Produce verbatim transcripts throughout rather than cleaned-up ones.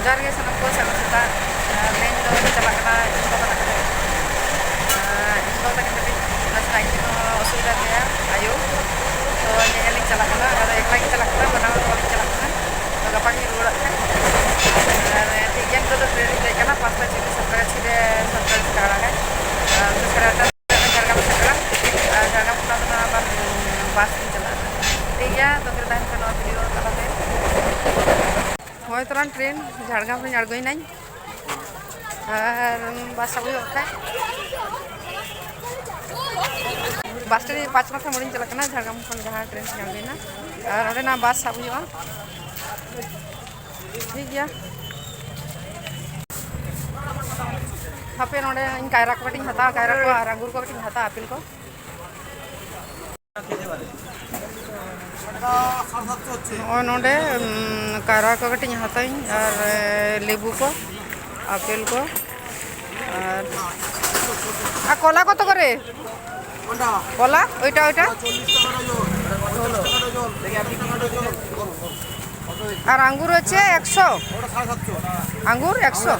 ᱡᱚᱦᱟᱨ ᱜᱮ ᱥᱟᱱᱟᱢ ᱠᱚ, ᱥᱟᱹᱜᱩᱱ ᱥᱮᱛᱟᱜ᱾ ᱟᱨ ᱛᱮᱦᱮᱧ ᱫᱚ ᱞᱤᱧ ᱪᱟᱞᱟᱜ ᱠᱟᱱᱟ ᱤᱧ ᱵᱟᱵᱟ ᱛᱟᱠᱚ ᱴᱷᱮᱱ᱾ ᱟᱨ ᱤᱧ ᱵᱟᱵᱟ ᱛᱟᱹᱠᱤᱱ ᱠᱟᱹᱴᱤᱡ ᱱᱟᱥᱮᱱᱟᱜ ᱤᱧ ᱦᱚᱸ ᱚᱥᱩᱵᱤᱫᱷᱟ ᱜᱮᱭᱟ, ᱟᱭᱳ᱾ ᱛᱚ ᱧᱮᱧᱮᱞ ᱞᱤᱧ ᱪᱟᱞᱟᱜ ᱠᱟᱱᱟ, ᱟᱫᱚ ᱮᱠᱞᱟ ᱜᱤᱧ ᱪᱟᱞᱟᱜ ᱠᱟᱱᱟ, ᱵᱟᱱᱟ ᱦᱚᱲ ᱫᱚ ᱵᱟᱹᱞᱤᱧ ᱪᱟᱞᱟᱜ ᱠᱟᱱᱟ᱾ ᱛᱚ ᱜᱟᱯᱟ ᱜᱤᱧ ᱨᱩᱣᱟᱹᱲᱚᱜ ᱠᱷᱟᱱ᱾ ᱟᱨ ᱴᱷᱤᱠ ᱜᱮᱭᱟ, ᱱᱤᱛᱚᱜ ᱫᱚ ᱴᱨᱮᱱ ᱨᱤᱧ ᱫᱮᱡ ᱠᱟᱱᱟ, ᱯᱟᱸᱪᱴᱟ ᱪᱚᱞᱞᱤᱥ ᱥᱟᱛᱴᱟ ᱜᱟᱪᱷᱤ ᱨᱮ, ᱥᱟᱛᱴᱟ ᱜᱟᱪᱷᱤ ᱨᱮ ᱟᱲᱟᱜᱟᱭ᱾ ᱟᱨ ᱥᱟᱲᱮ ᱟᱴᱴᱟ ᱨᱮ ᱡᱷᱟᱲᱜᱨᱟᱢ ᱥᱮᱴᱮᱨᱟ᱾ ᱟᱨ ᱡᱷᱟᱲᱜᱨᱟᱢ ᱠᱷᱚᱱᱟᱜ ᱫᱚ ᱱᱟᱦᱟᱜ ᱟᱵᱟᱨ ᱵᱟᱥ ᱨᱤᱧ ᱪᱟᱞᱟᱜᱼᱟ᱾ ᱴᱷᱤᱠ ᱜᱮᱭᱟ, ᱛᱚ ᱛᱟᱦᱮᱱ ᱠᱷᱟᱱ ᱱᱚᱣᱟ ᱵᱷᱤᱰᱤᱭᱳ ᱛᱟᱞᱟᱛᱮ᱾ ᱦᱳᱭ, ᱛᱚᱨᱟᱱ ᱴᱨᱮᱱ ᱡᱷᱟᱲᱜᱨᱟᱢ ᱨᱤᱧ ᱟᱬᱜᱚᱭᱮᱱᱟᱹᱧ᱾ ᱟᱨ ᱵᱟᱥ ᱥᱟᱵ ᱦᱩᱭᱩᱜ ᱠᱷᱟᱡ, ᱵᱟᱥ ᱥᱴᱮᱱᱰ ᱯᱟᱸᱪ ᱢᱟᱛᱷᱟ ᱢᱳᱲᱤᱧ ᱪᱟᱞᱟᱜ ᱠᱟᱱᱟ, ᱡᱷᱟᱲᱜᱨᱟᱢ ᱠᱷᱚᱱ ᱡᱟᱦᱟᱸ ᱴᱨᱮᱱ ᱛᱤᱧ ᱟᱬᱜᱚᱭᱮᱱᱟ᱾ ᱟᱨ ᱚᱸᱰᱮᱱᱟᱜ ᱵᱟᱥ ᱥᱟᱵ ᱦᱩᱭᱩᱜᱼᱟ᱾ ᱴᱷᱤᱠ ᱜᱮᱭᱟ, ᱦᱟᱯᱮ ᱱᱚᱰᱮ ᱤᱧ ᱠᱟᱭᱨᱟ ᱠᱚ ᱠᱟᱹᱴᱤᱡ ᱤᱧ ᱦᱟᱛᱟᱣᱟ, ᱠᱟᱭᱨᱟ ᱠᱚ ᱟᱨ ᱟᱝᱜᱩᱨ ᱠᱚ ᱠᱟᱹᱴᱤᱡ ᱤᱧ ᱦᱟᱛᱟᱣᱟ, ᱟᱯᱮᱞ ᱠᱚ᱾ ᱱᱚᱜᱼᱚᱭ ᱱᱚᱰᱮ, ᱩᱢ, ᱠᱟᱭᱨᱟ ᱠᱚ ᱠᱟᱹᱴᱤᱡ ᱤᱧ ᱦᱟᱛᱟᱣᱟᱹᱧ ᱟᱨ, ᱮ, ᱞᱮᱵᱩ ᱠᱚ, ᱟᱯᱮᱞ ᱠᱚ ᱟᱨ, ᱟᱨ ᱠᱚᱞᱟ ᱠᱚᱛᱚ ᱠᱚᱨᱮ? ᱠᱚᱞᱟ ᱳᱭᱴᱟ, ᱳᱭᱴᱟ᱾ ᱟᱨ ᱟঙ্গুর হচ্ছে একশো? আঙ্গুর একশো?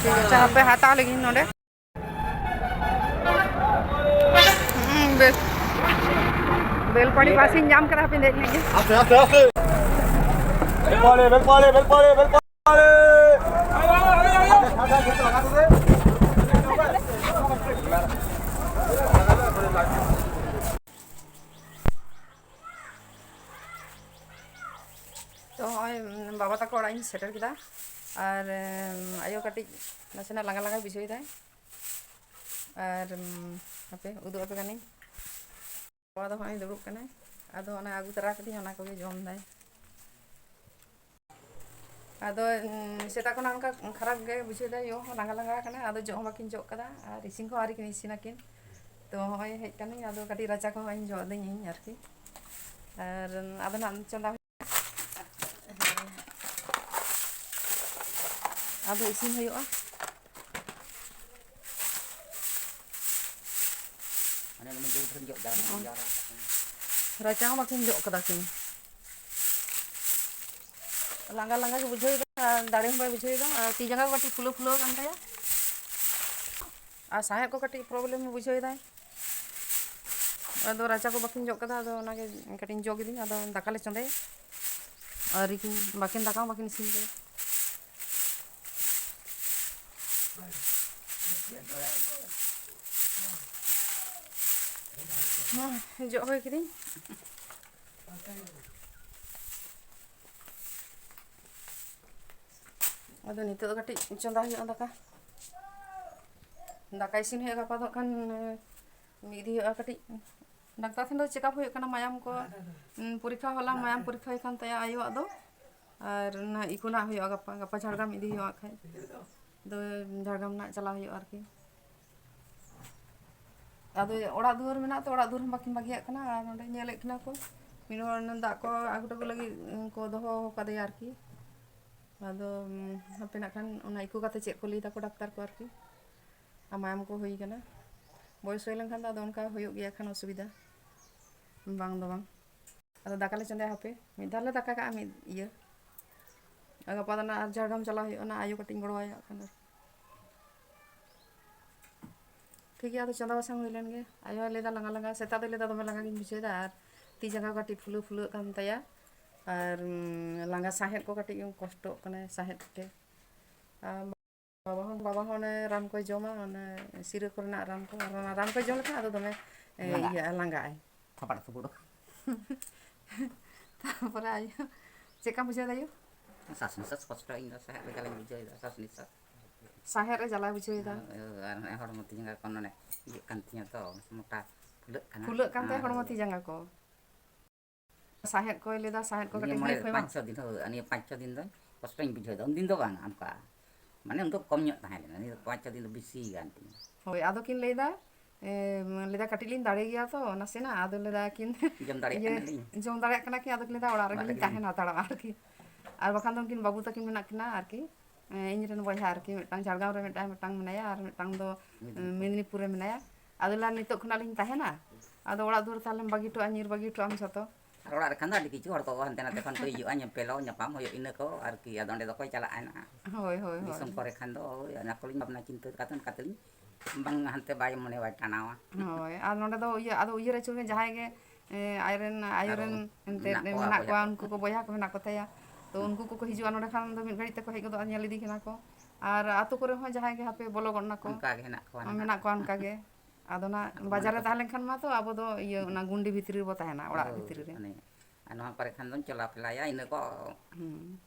ঠিক আছে, ᱦᱟᱯᱮ ᱦᱟᱛᱟᱣ ᱞᱮᱜᱤᱧ ᱱᱚᱰᱮ᱾ ᱦᱩᱸ, ᱵᱮᱥ᱾ ᱵᱮᱞᱯᱟᱦᱟᱲᱤ ᱵᱟᱥ ᱤᱧ ᱧᱟᱢ ᱠᱮᱫᱟ, ᱦᱟᱯᱮᱧ ᱫᱮᱡ ᱞᱮᱱ ᱜᱮ᱾ ᱟᱥᱛᱮ, ᱟᱥᱛᱮ, ᱟᱥᱛᱮ᱾ ᱵᱮᱞᱯᱟᱦᱟᱲᱤ, ᱵᱮᱞᱯᱟᱦᱟᱲᱤ, ᱵᱮᱞᱯᱟᱦᱟᱲᱤ, ᱵᱮᱞᱯᱟᱦᱟᱲᱤ᱾ ᱛᱚ, ᱦᱚᱸᱜᱼᱚᱭ, ᱩᱸ, ᱵᱟᱵᱟ ᱛᱟᱠᱚ ᱚᱲᱟᱜ ᱤᱧ ᱥᱮᱴᱮᱨ ᱠᱮᱫᱟ᱾ ᱟᱨ, ᱩᱸ, ᱟᱭᱳ ᱠᱟᱹᱴᱤᱡ ᱱᱟᱥᱮᱱᱟᱜ ᱞᱟᱸᱜᱟ ᱞᱟᱸᱜᱟᱭ ᱵᱩᱡᱷᱟᱹᱣ ᱮᱫᱟᱭ᱾ ᱟᱨ, ᱩᱸ, ᱦᱟᱯᱮ ᱩᱫᱩᱜ ᱟᱯᱮ ᱠᱟᱹᱱᱟᱹᱧ᱾ ᱵᱟᱵᱟ ᱫᱚ ᱦᱚᱸᱜᱼᱚᱭ ᱫᱩᱲᱩᱵ ᱠᱟᱱᱟᱭ᱾ ᱟᱫᱚ ᱚᱱᱟ ᱟᱹᱜᱩ ᱛᱚᱨᱟ ᱠᱟᱹᱫᱟᱹᱧ, ᱚᱱᱟ ᱠᱚᱜᱮ ᱡᱚᱢ ᱫᱟᱭ᱾ ᱟᱫᱚ, ᱩᱸ, ᱥᱮᱛᱟᱜ ᱠᱷᱚᱱᱟᱜ ᱚᱱᱠᱟ ᱠᱷᱟᱨᱟᱯ ᱜᱮ ᱵᱩᱡᱷᱟᱹᱣ ᱫᱟᱭ, ᱭᱳ ᱦᱚᱸ ᱞᱟᱸᱜᱟ ᱞᱟᱸᱜᱟ ᱠᱟᱱᱟ᱾ ᱟᱫᱚ ᱡᱚᱜ ᱦᱚᱸ ᱵᱟᱹᱠᱤᱱ ᱡᱚᱜ ᱠᱟᱫᱟ ᱟᱨ ᱤᱥᱤᱱ ᱠᱚᱦᱚᱸ ᱟᱹᱣᱨᱤ ᱠᱤᱱ ᱤᱥᱤᱱᱟᱠᱤᱱ᱾ ᱛᱚ ᱦᱚᱸᱜᱼᱚᱭ ᱦᱮᱡ ᱠᱟᱹᱱᱟᱹᱧ, ᱟᱫᱚ ᱠᱟᱹᱴᱤᱡ ᱨᱟᱪᱟ ᱠᱚᱦᱚᱸ ᱤᱧ ᱡᱚᱜ ᱫᱟᱹᱧ ᱤᱧ ᱟᱨᱠᱤ᱾ ᱟᱨ ᱟᱫᱚ ᱱᱟᱜ ᱪᱚᱸᱫᱟ ᱦᱩᱭᱩᱜᱼᱟ᱾ ᱟᱫᱚ ᱤᱥᱤᱱ ᱦᱩᱭᱩᱜᱼᱟ᱾ ᱦᱟᱱᱮ ᱩᱱᱤ ᱫᱩᱞ ᱴᱷᱮᱱ ᱡᱚᱜ ᱡᱟᱣᱨᱟ, ᱡᱟᱣᱨᱟ᱾ ᱨᱟᱪᱟ ᱦᱚᱸ ᱵᱟᱹᱠᱤᱱ ᱡᱚᱜ ᱠᱟᱫᱟ ᱠᱤᱱ᱾ ᱞᱟᱸᱜᱟ ᱞᱟᱸᱜᱟ ᱜᱮ ᱵᱩᱡᱷᱟᱹᱣ ᱮᱫᱟ, ᱟᱨ ᱫᱟᱲᱮ ᱦᱚᱸ ᱵᱟᱭ ᱵᱩᱡᱷᱟᱹᱣ ᱮᱫᱟ, ᱟᱨ ᱛᱤ ᱡᱟᱸᱜᱟ ᱠᱚ ᱠᱟᱹᱴᱤᱡ ᱯᱷᱩᱞᱟᱹ ᱯᱷᱩᱞᱟᱹ ᱟᱠᱟᱱ ᱛᱟᱭᱟ, ᱟᱨ ᱥᱟᱦᱮᱫ ᱠᱚ ᱠᱟᱹᱴᱤᱡ problem ᱮ ᱵᱩᱡᱷᱟᱹᱣ ᱮᱫᱟᱭ᱾ ᱟᱫᱚ ᱨᱟᱪᱟ ᱠᱚ ᱵᱟᱹᱠᱤᱱ ᱡᱚᱜ ᱠᱟᱫᱟ, ᱟᱫᱚ ᱚᱱᱟᱜᱮ ᱠᱟᱹᱴᱤᱡ ᱤᱧ ᱡᱚᱜ ᱠᱤᱫᱟᱹᱧ, ᱟᱫᱚ ᱫᱟᱠᱟ ᱞᱮ ᱪᱚᱸᱫᱟᱭᱟ᱾ ᱟᱹᱣᱨᱤ ᱠᱤᱱ, ᱵᱟᱹᱠᱤᱱ, ᱫᱟᱠᱟ ᱦᱚᱸ ᱵᱟᱹᱠᱤᱱ ᱤᱥᱤᱱ ᱠᱟᱫᱟ᱾ ᱦᱮᱸ, ᱡᱚᱜ ᱦᱩᱭ ᱠᱤᱫᱟᱹᱧ᱾ ᱟᱫᱚ ᱱᱤᱛᱚᱜ ᱫᱚ ᱠᱟᱹᱴᱤᱡ ᱪᱚᱸᱫᱟ ᱦᱩᱭᱩᱜᱼᱟ ᱫᱟᱠᱟ᱾ ᱫᱟᱠᱟ ᱤᱥᱤᱱ ᱦᱩᱭᱩᱜᱼᱟ ᱜᱟᱯᱟ ᱫᱚ ᱠᱷᱟᱱ, ᱢᱤᱫ ᱤᱫᱤ ᱦᱩᱭᱩᱜᱼᱟ ᱠᱟᱹᱴᱤᱡ ᱰᱟᱠᱛᱟᱨ ᱴᱷᱮᱱ ᱫᱚ check up ᱦᱩᱭᱩᱜ ᱠᱟᱱᱟ, ᱢᱟᱭᱟᱢ ᱠᱚ, ᱩᱸ, ᱯᱚᱨᱤᱠᱠᱷᱟ, ᱦᱚᱞᱟ ᱢᱟᱭᱟᱢ ᱯᱚᱨᱤᱠᱠᱷᱟ ᱦᱩᱭ ᱠᱟᱱ ᱛᱟᱭᱟ ᱟᱭᱳᱣᱟᱜ ᱫᱚ, ᱟᱨ ᱚᱱᱟ echo ᱱᱟᱜ ᱦᱩᱭᱩᱜᱼᱟ ᱜᱟᱯᱟ, ᱜᱟᱯᱟ ᱡᱷᱟᱲᱜᱨᱟᱢ ᱤᱫᱤ ᱦᱩᱭᱩᱜᱼᱟ ᱠᱷᱟᱡ ᱫᱚ, ᱡᱷᱟᱲᱜᱨᱟᱢ ᱱᱟᱜ ᱪᱟᱞᱟᱣ ᱦᱩᱭᱩᱜᱼᱟ ᱟᱨᱠᱤ᱾ ᱟᱫᱚ ᱚᱲᱟᱜ ᱫᱩᱣᱟᱹᱨ ᱢᱮᱱᱟᱜ ᱛᱚ, ᱚᱲᱟᱜ ᱫᱩᱣᱟᱹᱨ ᱦᱚᱸ ᱵᱟᱹᱠᱤᱱ ᱵᱟᱹᱜᱤᱭᱟᱜ ᱠᱟᱱᱟ, ᱟᱨ ᱱᱚᱸᱰᱮ ᱧᱮᱞᱮᱫ ᱠᱤᱱᱟ ᱠᱚ, ᱢᱤᱫ ᱦᱚᱲ ᱚᱱᱟ ᱫᱟᱜ ᱠᱚ ᱟᱹᱜᱩ ᱦᱚᱴᱚ ᱠᱚ ᱞᱟᱹᱜᱤᱫ ᱠᱚ ᱫᱚᱦᱚ ᱟᱠᱟᱫᱮᱭᱟ ᱟᱨᱠᱤ᱾ ᱟᱫᱚ, ᱩᱸ, ᱦᱟᱯᱮ ᱱᱟᱜ ᱠᱷᱟᱱ ᱚᱱᱟ echo ᱠᱟᱛᱮ ᱪᱮᱫ ᱠᱚ ᱞᱟᱹᱭ ᱫᱟᱠᱚ ᱰᱟᱠᱛᱟᱨ ᱠᱚ ᱟᱨᱠᱤ᱾ ᱟᱨ ᱢᱟᱭᱟᱢ ᱠᱚ ᱦᱩᱭ ᱠᱟᱱᱟ᱾ ᱵᱚᱭᱮᱥ ᱦᱩᱭ ᱞᱮᱱᱠᱷᱟᱱ ᱫᱚ ᱟᱫᱚ ᱚᱱᱠᱟ ᱦᱩᱭᱩᱜ ᱜᱮᱭᱟ ᱠᱷᱟᱱ ᱚᱥᱩᱵᱤᱫᱷᱟ᱾ ᱵᱟᱝ ᱫᱚ ᱵᱟᱝ᱾ ᱟᱫᱚ ᱫᱟᱠᱟ ᱞᱮ ᱪᱚᱸᱫᱟᱭᱟ ᱦᱟᱯᱮ᱾ ᱢᱤᱫ ᱫᱷᱟᱣ ᱞᱮ ᱫᱟᱠᱟ ᱠᱟᱜᱼᱟ ᱢᱤᱫ ᱤᱭᱟᱹ᱾ ᱟᱨ ᱜᱟᱯᱟ ᱫᱚ ᱱᱟᱜ ᱟᱨ ᱡᱷᱟᱲᱜᱨᱟᱢ ᱪᱟᱞᱟᱣ ᱦᱩᱭᱩᱜᱼᱟ, ᱚᱱᱟ ᱟᱭᱳ ᱠᱟᱹᱴᱤᱡ ᱤᱧ ᱜᱚᱲᱚᱣᱟᱭᱟ ᱠᱷᱟᱱ ᱟᱨᱠᱤ᱾ ᱴᱷᱤᱠ ᱜᱮᱭᱟ, ᱟᱫᱚ ᱪᱚᱸᱫᱟ ᱵᱟᱥᱟᱝ ᱦᱩᱭ ᱞᱮᱱ ᱜᱮ᱾ ᱟᱭᱳᱭ ᱞᱟᱹᱭᱫᱟ ᱞᱟᱸᱜᱟ ᱞᱟᱸᱜᱟ, ᱥᱮᱛᱟᱜ ᱫᱚᱭ ᱞᱟᱹᱭᱫᱟ ᱫᱚᱢᱮ ᱞᱟᱸᱜᱟ ᱜᱤᱧ ᱵᱩᱡᱷᱟᱹᱣᱫᱟ, ᱟᱨ ᱛᱤ ᱡᱟᱸᱜᱟ ᱠᱟᱹᱴᱤᱡ ᱯᱷᱩᱞᱟᱹ ᱯᱷᱩᱞᱟᱹᱜ ᱠᱟᱱ ᱛᱟᱭᱟ, ᱟᱨ, ᱩᱸ, ᱞᱟᱸᱜᱟ ᱥᱟᱦᱮᱫ ᱠᱚ ᱠᱟᱹᱴᱤᱡ ᱠᱚᱥᱴᱚᱜ ᱠᱟᱱᱟᱭ ᱥᱟᱦᱮᱫ ᱛᱮ᱾ ᱟᱨ ᱵᱟᱵᱟ ᱦᱚᱸ, ᱵᱟᱵᱟ ᱦᱚᱸ ᱚᱱᱮ ᱨᱟᱱ ᱠᱚᱭ ᱡᱚᱢᱟ, ᱚᱱᱮ ᱥᱤᱨᱟᱹ ᱠᱚᱨᱮᱱᱟᱜ ᱨᱟᱱ ᱠᱚ, ᱟᱨ ᱚᱱᱟ ᱨᱟᱱ ᱠᱚᱭ ᱡᱚᱢ ᱞᱮᱠᱷᱟᱱ ᱟᱫᱚ ᱫᱚᱢᱮ, ᱮ, ᱞᱟᱸᱜᱟᱜᱼᱟᱭ᱾ ᱤᱭᱟᱹᱜᱼᱟ, ᱞᱟᱸᱜᱟᱜᱼᱟᱭ᱾ ᱛᱷᱟᱯᱟᱲ ᱛᱷᱩᱯᱩᱲ᱾ ᱛᱟᱨᱯᱚᱨᱮ ᱟᱭᱳ, ᱪᱮᱫ ᱞᱮᱠᱟᱢ ᱵᱩᱡᱷᱟᱹᱣ ᱫᱟ ᱟᱭᱳ? ᱥᱟᱥ ᱱᱤᱥᱟᱥ ᱠᱚᱥᱴᱚ, ᱤᱧ ᱫᱚ ᱥᱟᱦᱮᱫ ᱨᱮ ᱡᱟᱞᱟᱧ ᱵᱩᱡᱷᱟᱹᱣ ᱮᱫᱟ, ᱥᱟᱥ ᱱᱤᱥᱟᱥ᱾ ᱥᱟᱦᱮᱫ ᱨᱮ ᱡᱟᱞᱟᱭ ᱵᱩᱡᱷᱟᱹᱣ ᱮᱫᱟ᱾ ᱦᱮᱸ, ᱟᱨ ᱱᱚᱜᱼᱚᱭ ᱦᱚᱲᱢᱚ ᱛᱤ ᱡᱟᱸᱜᱟ ᱠᱚ ᱱᱚᱰᱮ ᱤᱭᱟᱹᱜ ᱠᱟᱱ ᱛᱤᱧᱟᱹ ᱛᱚ, ᱢᱚᱴᱟ ᱯᱷᱩᱞᱟᱹᱜ ᱠᱟᱱᱟ᱾ ᱯᱷᱩᱞᱟᱹᱜ ᱠᱟᱱ ᱛᱟᱭᱟ ᱦᱮᱸ, ᱦᱚᱲᱢᱚ ᱛᱤ ᱡᱟᱸᱜᱟ ᱠᱚ᱾ ᱥᱟᱦᱮᱫ ᱠᱚᱭ ᱞᱟᱹᱭᱫᱟ, ᱥᱟᱦᱮᱫ ᱠᱚ ᱱᱤᱭᱟᱹ ᱠᱟᱹᱴᱤᱡ ᱢᱚᱬᱮ ᱦᱟᱹᱭᱯᱷᱟᱹᱭ ᱢᱟ᱾ ᱯᱟᱸᱪ ᱪᱷᱚ ᱫᱤᱱ ᱦᱳᱭ, ᱱᱤᱭᱟᱹ ᱯᱟᱸᱪ ᱪᱷᱚ ᱫᱤᱱ ᱫᱚ ᱠᱚᱥᱴᱚᱧ ᱵᱩᱡᱷᱟᱹᱣ ᱮᱫᱟ᱾ ᱩᱱᱫᱤᱱ ᱫᱚ ᱵᱟᱝ ᱚᱱᱠᱟ, ᱢᱟᱱᱮ ᱩᱱ ᱫᱚ ᱠᱚᱢ ᱧᱚᱜ ᱛᱟᱦᱮᱸ ᱞᱮᱱᱟ, ᱱᱤᱭᱟᱹ ᱫᱚ ᱯᱟᱸᱪ ᱪᱷᱚ ᱫᱤᱱ ᱫᱚ ᱵᱮᱥᱤ ᱜᱟᱱ ᱛᱤᱧᱟᱹ᱾ ᱦᱳᱭ, ᱟᱫᱚ ᱠᱤᱱ ᱞᱟᱹᱭᱫᱟ, ᱮ, ᱞᱟᱹᱭᱫᱟ ᱠᱟᱹᱴᱤᱡ ᱞᱤᱧ ᱫᱟᱲᱮ ᱜᱮᱭᱟ ᱛᱚ ᱱᱟᱥᱮᱱᱟᱜ, ᱟᱫᱚ ᱞᱟᱹᱭᱫᱟ ᱠᱤᱱ ᱡᱚᱢ ᱫᱟᱲᱮᱭᱟᱜ ᱤᱭᱟᱹ, ᱠᱟᱱᱟᱞᱤᱧ᱾ ᱡᱚᱢ ᱫᱟᱲᱮᱭᱟᱜ ᱠᱟᱱᱟ ᱠᱤᱱ, ᱟᱫᱚ ᱠᱤᱱ ᱞᱟᱹᱭᱫᱟ ᱚᱲᱟᱜ ᱚᱲᱟᱜ ᱨᱮᱜᱮᱞᱤᱧ ᱨᱮᱜᱮ ᱛᱟᱦᱮᱸ ᱞᱤᱧ ᱦᱟᱛᱟᱲᱚᱜᱼᱟ ᱟᱨᱠᱤ᱾ ᱟᱨ ᱵᱟᱠᱷᱟᱱ ᱫᱚ ᱩᱱᱠᱤᱱ ᱵᱟᱹᱵᱩ ᱛᱟᱹᱠᱤᱱ ᱢᱮᱱᱟᱜ ᱠᱤᱱᱟ ᱟᱨᱠᱤ, ᱮ, ᱤᱧ ᱨᱮᱱ ᱵᱚᱭᱦᱟ ᱟᱨᱠᱤ, ᱢᱤᱫᱴᱟᱝ ᱡᱷᱟᱲᱜᱨᱟᱢ ᱨᱮ ᱢᱤᱫᱴᱟᱝ, ᱢᱤᱫᱴᱟᱝ ᱢᱮᱱᱟᱭᱟ, ᱟᱨ ᱢᱤᱫᱴᱟᱝ ᱫᱚ, ᱮ, ᱢᱮᱫᱽᱱᱤᱯᱩᱨ᱾ ᱢᱮᱫᱽᱱᱤᱯᱩᱨ ᱨᱮ ᱢᱮᱱᱟᱭᱟ᱾ ᱟᱫᱚ ᱞᱟᱹᱭᱫᱟ ᱱᱤᱛᱚᱜ ᱠᱷᱚᱱᱟᱜ ᱞᱤᱧ ᱛᱟᱦᱮᱱᱟ, ᱟᱫᱚ ᱚᱲᱟᱜ ᱫᱩᱣᱟᱹᱨ ᱛᱟᱦᱞᱮᱢ ᱵᱟᱹᱜᱤ ᱦᱚᱴᱚᱜᱼᱟ, ᱧᱤᱨ ᱵᱟᱹᱜᱤ ᱦᱚᱴᱚᱜᱼᱟᱢ ᱡᱷᱚᱛᱚ᱾ ᱟᱨ ᱚᱲᱟᱜ ᱨᱮ ᱠᱷᱟᱱ ᱫᱚ ᱟᱹᱰᱤ ᱠᱤᱪᱷᱩ ᱦᱚᱲ ᱠᱚ ᱦᱟᱱᱛᱮ ᱱᱟᱛᱮ ᱠᱷᱚᱱ ᱠᱚ ᱦᱤᱡᱩᱜᱼᱟ, ᱧᱮᱯᱮᱞᱚᱜ ᱧᱟᱯᱟᱢ ᱦᱩᱭᱩᱜ, ᱤᱱᱟᱹ ᱠᱚ ᱟᱨᱠᱤ᱾ ᱟᱫᱚ ᱚᱸᱰᱮ ᱫᱚ ᱚᱠᱚᱭ ᱪᱟᱞᱟᱜᱼᱟ ᱱᱟᱦᱟᱜ? ᱦᱳᱭ, ᱦᱳᱭ, ᱦᱳᱭ᱾ ᱫᱤᱥᱚᱢ ᱠᱚᱨᱮ ᱠᱷᱟᱱ ᱫᱚ ᱳᱭ ᱚᱱᱟ ᱠᱚᱞᱤᱧ ᱵᱷᱟᱵᱽᱱᱟ ᱪᱤᱱᱛᱟᱹ ᱠᱟᱛᱮ ᱚᱱᱠᱟ ᱛᱮᱞᱤᱧ ᱵᱟᱝ ᱦᱟᱱᱛᱮ ᱵᱟᱭ ᱢᱚᱱᱮ ᱵᱟᱭ ᱴᱟᱱᱟᱣᱟ᱾ ᱦᱳᱭ, ᱟᱨ ᱱᱚᱸᱰᱮ ᱫᱚ ᱤᱭᱟᱹ, ᱟᱫᱚ ᱩᱭᱦᱟᱹᱨ ᱟᱹᱪᱩᱨ ᱢᱮ, ᱡᱟᱦᱟᱸᱭ ᱜᱮ, ᱮ, ᱟᱡᱨᱮᱱ, ᱟᱡᱨᱮᱱ ᱟᱨᱚ ᱮᱱᱛᱮᱫ ᱢᱮᱱᱟᱜ ᱠᱚᱣᱟ ᱢᱮᱱᱟᱜ ᱵᱚᱭᱦᱟ ᱠᱚᱣᱟ, ᱠᱚ᱾ ᱩᱱᱠᱩ ᱠᱚ ᱵᱚᱭᱦᱟ ᱠᱚ ᱢᱮᱱᱟᱜ ᱠᱚ ᱛᱟᱭᱟ, ᱛᱚ ᱩᱱᱠᱩ ᱠᱚᱠᱚ ᱦᱤᱡᱩᱜᱼᱟ ᱱᱚᱸᱰᱮ ᱠᱷᱟᱱ ᱫᱚ ᱢᱤᱫ ᱜᱷᱟᱹᱲᱤᱡ ᱛᱮᱠᱚ ᱦᱮᱡ ᱜᱚᱫᱚᱜᱼᱟ, ᱧᱮᱞ ᱤᱫᱤ ᱠᱤᱱᱟ ᱠᱚ᱾ ᱟᱨ ᱟᱹᱛᱩ ᱠᱚᱨᱮ ᱦᱚᱸ ᱡᱟᱦᱟᱸᱭ ᱜᱮ ᱦᱟᱯᱮ ᱵᱚᱞᱚ ᱜᱚᱫ ᱱᱟᱠᱚ, ᱚᱱᱠᱟ ᱜᱮ ᱦᱮᱱᱟᱜ ᱠᱚᱣᱟ ᱱᱟᱦᱟᱜ᱾ ᱢᱮᱱᱟᱜ ᱠᱚᱣᱟ ᱚᱱᱠᱟ ᱜᱮ᱾ ᱟᱫᱚ ᱱᱟᱜ ᱟᱫᱚ ᱵᱟᱡᱟᱨ ᱢᱟᱱᱮ ᱨᱮ ᱛᱟᱦᱮᱸ ᱞᱮᱱᱠᱷᱟᱱ ᱢᱟᱛᱚ ᱟᱵᱚ ᱫᱚ ᱤᱭᱟᱹ, ᱚᱱᱟ ᱜᱩᱱᱰᱤ ᱵᱷᱤᱛᱨᱤ ᱨᱮᱵᱚ ᱛᱟᱦᱮᱱᱟ, ᱚᱲᱟᱜ ᱦᱳᱭ, ᱵᱷᱤᱛᱨᱤ ᱨᱮ᱾ ᱚᱱᱮ, ᱟᱨ ᱱᱚᱣᱟ ᱯᱟᱨᱮ ᱠᱷᱟᱱ ᱫᱚᱢ ᱪᱚᱞᱟ ᱯᱷᱮᱞᱟᱭᱟ, ᱤᱱᱟᱹ ᱠᱚ ᱦᱩᱸ᱾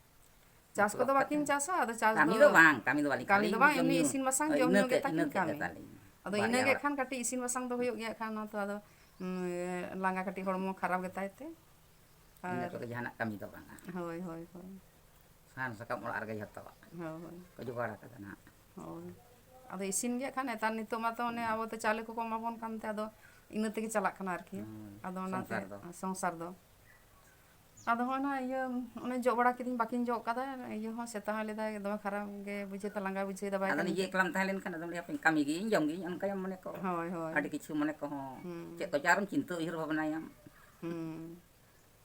ᱪᱟᱥ ᱵᱟᱯᱞᱟ ᱠᱚᱫᱚ ᱵᱟᱹᱠᱤᱱ ᱠᱟᱛᱮ᱾ ᱪᱟᱥᱟ, ᱟᱫᱚ ᱪᱟᱥ ᱠᱟᱹᱢᱤ ᱫᱚ ᱫᱚ ᱵᱟᱝ, ᱠᱟᱹᱢᱤ ᱫᱚ ᱵᱟᱹᱞᱤᱧ ᱠᱟᱹᱢᱤ ᱠᱟᱹᱢᱤᱭᱟ, ᱫᱚ ᱵᱟᱝ, ᱡᱚᱢ ᱮᱢᱱᱤ ᱧᱩ᱾ ᱤᱥᱤᱱ ᱵᱟᱥᱟᱝ, ᱦᱳᱭ, ᱡᱚᱢ ᱤᱱᱟᱹ ᱧᱩ ᱜᱮ ᱛᱮᱫ, ᱛᱟᱹᱠᱤᱱ ᱤᱱᱟᱹ ᱛᱮᱫ ᱠᱟᱹᱢᱤ᱾ ᱜᱮ ᱛᱟᱹᱞᱤᱧ᱾ ᱟᱫᱚ ᱵᱟᱨᱭᱟ ᱤᱱᱟᱹ ᱜᱮ ᱦᱚᱲ᱾ ᱠᱷᱟᱱ ᱠᱟᱹᱴᱤᱡ ᱤᱥᱤᱱ ᱵᱟᱥᱟᱝ ᱫᱚ ᱦᱩᱭᱩᱜ ᱜᱮᱭᱟ ᱠᱷᱟᱱ, ᱚᱱᱟ ᱛᱚ ᱟᱫᱚ, ᱩᱸ, ᱞᱟᱸᱜᱟ ᱠᱟᱹᱴᱤᱡ ᱦᱚᱲᱢᱚ ᱠᱷᱟᱨᱟᱯ ᱜᱮᱛᱟᱭ ᱛᱮ᱾ ᱤᱱᱟᱹ ᱟᱨ ᱠᱚᱫᱚ ᱡᱟᱦᱟᱱᱟᱜ ᱠᱟᱹᱢᱤ ᱫᱚ ᱵᱟᱝᱟ᱾ ᱦᱳᱭ, ᱦᱳᱭ, ᱦᱳᱭ᱾ ᱥᱟᱦᱟᱱ ᱥᱟᱠᱟᱢ ᱚᱲᱟᱜ ᱨᱮᱜᱮ ᱡᱷᱚᱛᱚᱣᱟᱜ ᱦᱳᱭ, ᱦᱳᱭ᱾ ᱠᱚ ᱡᱚᱜᱟᱲ ᱟᱠᱟᱫᱟ ᱱᱟᱦᱟᱜ᱾ ᱦᱳᱭ᱾ ᱟᱫᱚ ᱤᱥᱤᱱ ᱜᱮ ᱠᱷᱟᱱ ᱱᱮᱛᱟᱨ ᱱᱤᱛᱚᱜ ᱢᱟᱛᱚ ᱚᱱᱮ ᱟᱵᱚ ᱛᱚ ᱪᱟᱣᱞᱮ ᱠᱚᱠᱚ ᱮᱢᱟ ᱵᱚᱱ ᱠᱟᱱ ᱛᱮ ᱟᱫᱚ ᱤᱱᱟᱹ ᱛᱮᱜᱮ ᱪᱟᱞᱟᱜ ᱠᱟᱱᱟ ᱟᱨᱠᱤ᱾ ᱦᱩᱸ, ᱟᱫᱚ ᱚᱱᱟᱛᱮ ᱥᱚᱝᱥᱟᱨ ᱫᱚ᱾ ᱥᱚᱝᱥᱟᱨ ᱫᱚ᱾ ᱟᱫᱚ ᱦᱚᱸᱜᱼᱚᱭ ᱱᱟ ᱤᱭᱟᱹ, ᱚᱱᱮ ᱡᱚᱜ ᱵᱟᱲᱟ ᱠᱤᱫᱤᱧ, ᱵᱟᱹᱠᱤᱧ ᱡᱚᱜ ᱠᱟᱫᱟ᱾ ᱤᱭᱟᱹ ᱦᱚᱸ ᱥᱮᱛᱟ ᱦᱚᱸᱭ ᱞᱟᱹᱭᱫᱟ ᱫᱚᱢᱮ ᱠᱷᱟᱨᱟᱯ ᱜᱮ ᱵᱩᱡᱷᱟᱹᱜ ᱛᱮ, ᱞᱟᱸᱜᱟ ᱵᱩᱡᱷᱟᱹᱣ ᱫᱟ, ᱵᱟᱭ ᱟᱫᱚ ᱠᱟᱹᱢᱤ ᱱᱤᱡᱮ ᱠᱟᱱᱟ᱾ ᱮᱠᱞᱟᱢ ᱛᱟᱦᱮᱸ ᱞᱮᱱᱠᱷᱟᱱ ᱟᱫᱚᱢ ᱞᱟᱹᱭᱟ, "ᱦᱟᱯᱮᱧ ᱠᱟᱹᱢᱤ ᱜᱤᱭᱟᱹᱧ, ᱡᱚᱢ ᱜᱤᱭᱟᱹᱧ", ᱚᱱᱠᱟ ᱢᱚᱱᱮ ᱠᱚ᱾ ᱦᱳᱭ, ᱦᱳᱭ᱾ ᱟᱹᱰᱤ ᱠᱤᱪᱷᱩ ᱢᱚᱱᱮ ᱠᱚᱦᱚᱸ ᱦᱩᱸ᱾ ᱪᱮᱫ ᱠᱚᱪᱚ ᱟᱨᱚᱢ ᱪᱤᱱᱛᱟᱹ ᱩᱭᱦᱟᱹᱨ ᱵᱷᱟᱵᱽᱱᱟᱭᱟᱢ᱾ ᱦᱩᱸ᱾